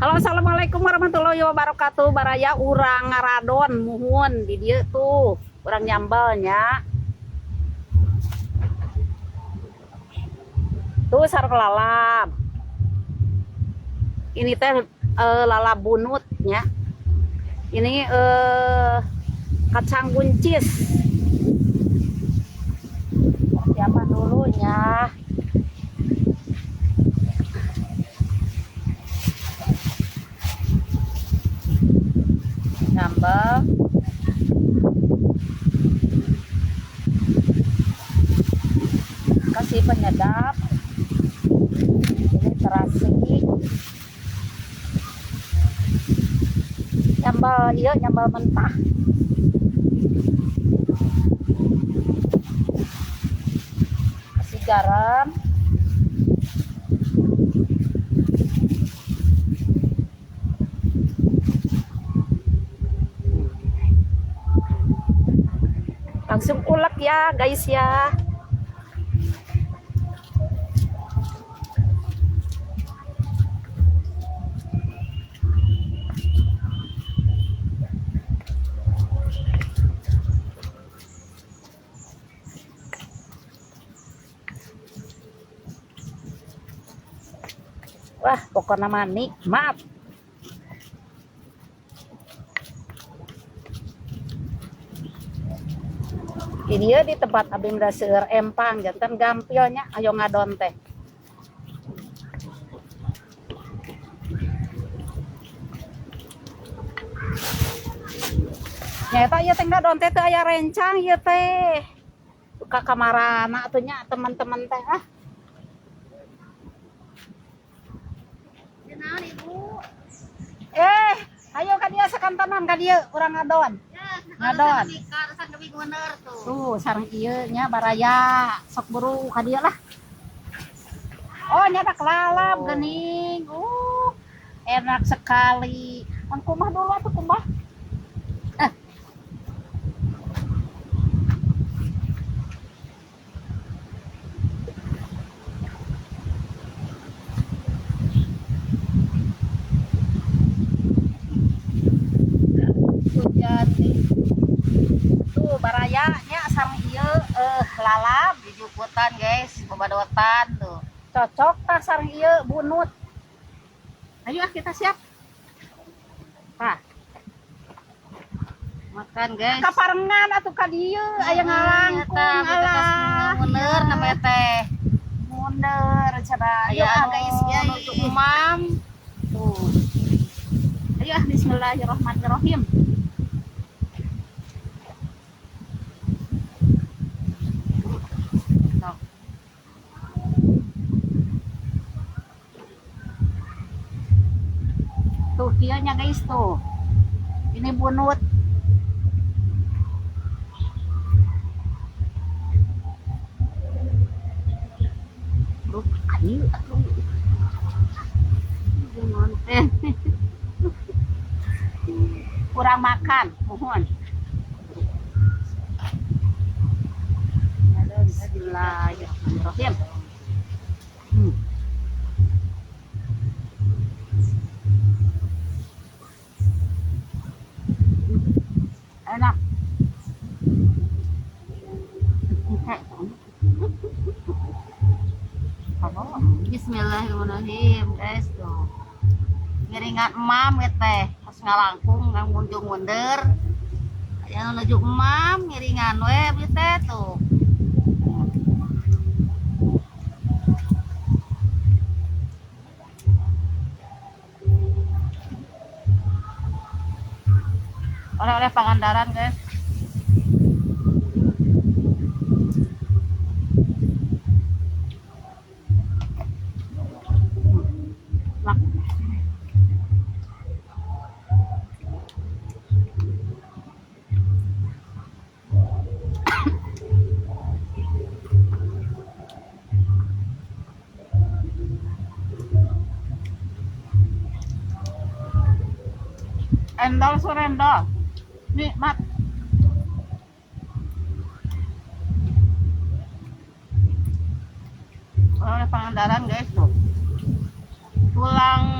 Halo, assalamualaikum warahmatullahi wabarakatuh. Baraya urang ngaradon muhun di dieu tuh. Urang nyambelnya. Tuh sareng lalab. Ini teh lalab bunutnya. Ini kacang buncis. Persiapan dulu nya. Sambal. Kasih penyedap. Ini terasi. Nyambal, iya nyambal mentah. Kasih garam. Langsung ulek ya guys ya. Wah, pokoknya mah nikmat. Ini dia di tempat abdi mah seueur empang janten gampilnya ayo ngadon teh. Nyata ieu teh ngadon teh teu aya rencang ieu teh. Ka kamarana atuh nya teman-teman teh ah. Naon ibu? Ayo ka dieu sakantenan ka dieu urang ngadon. Ngadon. Tuh sareng ieu nya baraya sok buru ka dieu lah. Oh, nya ada lalap geuning. Enak sekali. Mun kumaha dulu atuh kumaha? Hujan nih. Tuh baraya nya sareng ieu lalap dijukutan guys, babadotan tuh. Cocok tah sareng ieu bunut. Ayo ah kita siap. Tah. Makan guys. Kaparengan atuh ka dieu aya ngalangkung alah. Mundur namanya teh. Mundur cenah. Ayo ah guys ya nuju umam. Tuh. Ayo ah bismillahirrahmanirrahim. Tuh kieunya guys tuh. Ini bunut. Duh, aduh, aduh. Kurang makan, mohon. Bismillahirrahmanirrahim. Enak. Bismillahirrahmanirrahim guys tuh. Ngiringan emam ya teh, pas ngalangkung ngunjung mundur. Aya nu nuju emam ngiringan we beli teh tuh. Oleh-oleh Pangandaran guys. Endol surendol. Nikmat. Oleh Pangandaran guys tuh. Tulang